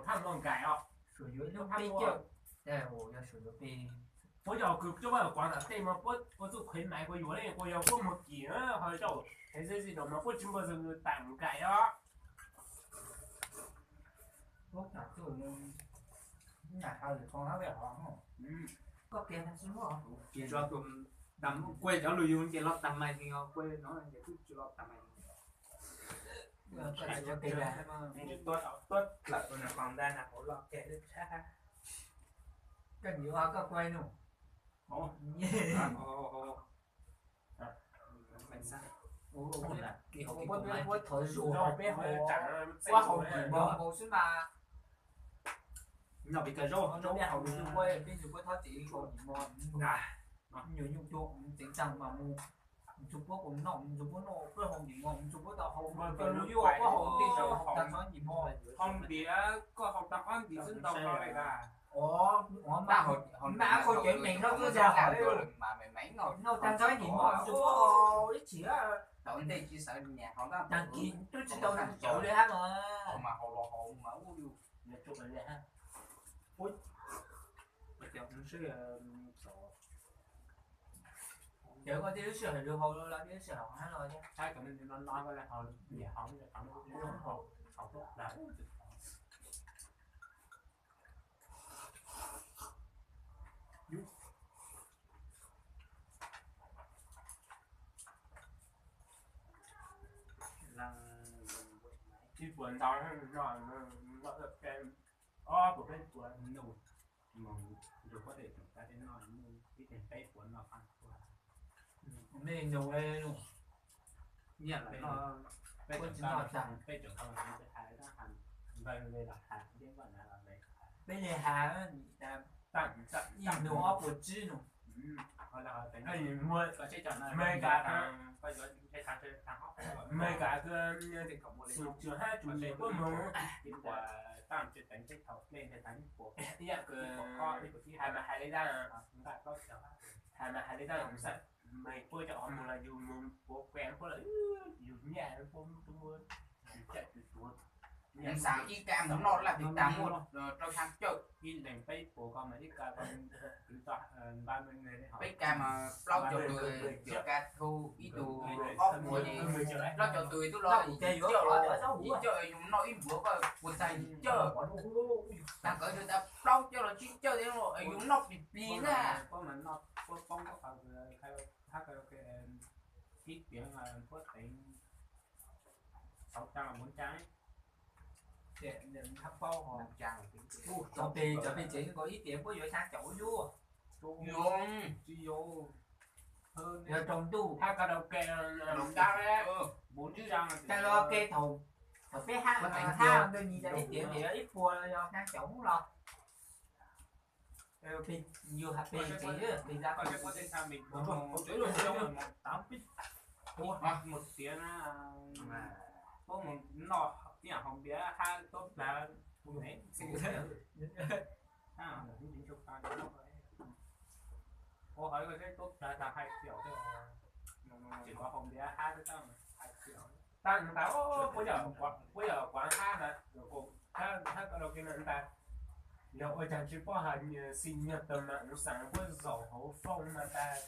Thab Muaj Nkais os. Suav yuav ib lub peb caug, yog suav yuav peb. Puab yog kws coj pab kuav tom tej mas puab ua txuj khwv mais kuas yuav le kuas yog puab muag kis ho zaum hev xwb xwb mas puab tsis muaj zog tam Nkais os. Puab tam txuj nam ha lwm qoo hab peb hov. Koj kiag tsis muaj. Kuaj cov lug yug ces los tag mais li os, kuaj no ces twb tsis los tag mais li. Tuab dlawm ua nws qos ntaj na hauv loj kiag lub tshab. Koj yuav koj kuaj nug. Puab thov zus peb hauv, puab hauv kis mog hauv xwb mas. No peb kawg zaub, peb ua peb ua thov txim hauv kis mog. Nyuag nyuj tuaj tseev taag mas mus, mus txug puab koom noj, mus txug puab noj, puab hauv kis mog, mus txug puab tau hauv, puab lug yuav puab hauv tej zaub hauv tag txhob kis mog. Hauv npiav koj hauv tag ob npiav xwb ntau no le tas. Mas koj cov meem no kuj yog hauv, noj tag txhob kis mog, mus txug puab hauv ib txhis. Tau ntej tsis sawv nyam hauv ntag, tag kis twb tsis tau nag cauv li hab mas. Mas hauv los hauv mas ub yus. Cawv koj tej lub sij hawm lug haus los lawm, tej lub sij hawm hab los thiab. Saib kom nws no no koj le haus, niam haus, haus, haus tuab plawg. Ib puas ntau no, no, no, ob puas peb puas nug, nug, nug koj tej tsoom tag tej no, ib teeg peb puas no fab. Nej nug, nyiaj los no, peb tsoom tag, peb tsoom tag los nws hais, npawg le los hais, Ntiab Nkauj Nav los le hais. Peb le hais, ib nug ob puas tsib nug. Amelikas, Amelikas kws xum tswm hab tsum num puab moog, ib yam kws hais mas hais le dab, hais mas hais le dab, Amelikas puab cov qhov moog los yug moog puab kua puab lawm, yug nyaj puab tub, yug caj tug tuav. Xaam ib ka moog noj laj tiv tag muaj rau xyaa cawj. Ib leeg peb puas ko mas ib ka, peb ka mas plaub caug tug, ka thu ib tug ob puas, plaub caug tug tub los yim cawj, yim cawj yus noj ib npuav koj puas tag yim cawj. Tag kawg tag plaub cawj los tsib cawj thiab yus noj plig plig na. Puab mas noj puab poob koj qhov hab ib tiav puab teev sauv caa los muv caa. Cov peg, cov peg tsev nkaus ib tiav puab yuav xyaa caum yub. Yus tsis yus yog raug ntuj hab karaoke, karaoke thaum, thaum peb hab, hab ntawd nyias ib tiav ib puas yog xyaa caum hub los. Yus has peg tsev, peg zab. Mus tiav na, puab mus noj ib yam hauv npiav hab tuab plawg, puab hais koj seb tuab plawg tas hais tias, tsis kov hauv npiav hab tuab plawg hais tias, tab ntawd puab yog kuav hab na, hab karaoke na ntag, yog ua caag tsis paub has xi nyog tau mas ua xaam puab zaum hauv foob mas tas.